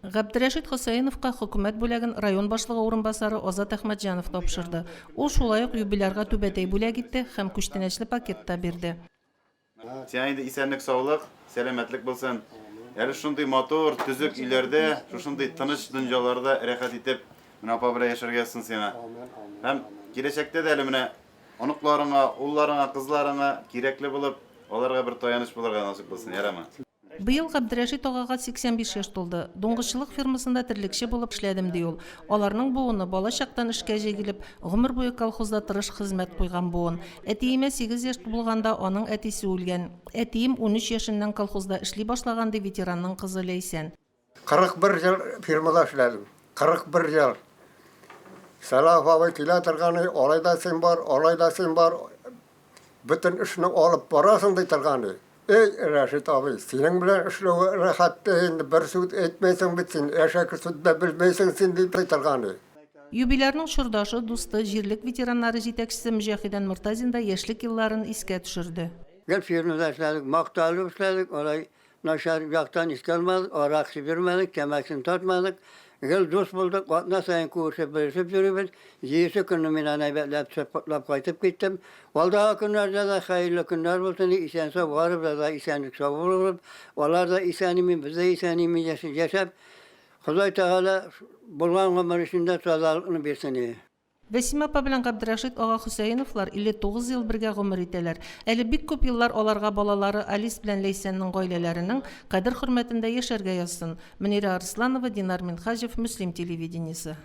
Габдерәшит Хөсәеновка хөкүмәт бүләген район башлыгы урынбасары Азат Әхмәтҗанов тапшырды. Ул шулай ук юбилярга түбәтәй бүләк итте һәм күчтәнәчле пакет та бирде. Сиңа инде исәнлек-саулык, сәламәтлек булсын. Әле шундый матур, төзек өйләрдә, шушындый тыныч дөньяларда рәхәт итеп, менә апа белән яшәргә язсын сиңа. Һәм киләчәктә дә әле менә оныкларыңа, улларыңа, кызларыңа кирәкле булып, аларга бер таяныч булырга насыйп булсын, ярамы? Быел Габдрәшит агага 85 яшь тулды. Дуңгызчылык фермасында терлекче булып эшләдем, ди ул. Аларның буыны, бала чактан эшкә җигелеп, гомер буе колхозда тырыш хезмәт куйган буын. Әтиемә сигез яшь булганда аның әтисе үлгән. Әтием 13 яшеннән колхозда эшли башлаган, ди ветеранның кызы Ләйсән. 41 ел фирмада эшләдем. 41 ел. Сәлахов абый килә торган, алай да син бар, алай да син бар. Бөтен эшне алып барасың ди торган. Эй, Рәшит абый, синең белән эшләве рәхәт тә инде, бер сүз әйтмәйсең бит син, әшәке сүз дә белмәйсең син ди торган. Юбилярның чордашы, дусты, җирлек ветераннары җитәкчесе Мөҗәһидән Мортазин да яшьлек елларын искә төшерде. Гел фирмада эшләдек, макталып эшләдек, алай Начар яктан искә алмадык, арак эчеп йөрмәдек, тәмәкесен тартмадык. Гел дус булдык, атна саен күрешеп, белешеп йөрибез. Җыесы көнне мин аны әйбәтләп төшеп, котлап кайтып киттем. Алдагы көннәрдә дә хәерле көннәр булсын, исән-сау барыбыз да исәнлек-сау булырбыз. Алар да исән-имин, без дә исән-имин яшәп, Ходай Тәгалә булган гомер эчендә тазалыкны бирсен иде. Вәсимә апа белән Габдрәшит ага Хөсәеновлар 59 ел бергә гомер итәләр. Әле бик күп еллар аларга балалары Алис белән Ләйсәннең гаиләләренең кадер-хөрмәтендә яшәргә язсын. Мөнирә Арсланова, Динар Минһаҗев, Мөслим телевидениесе.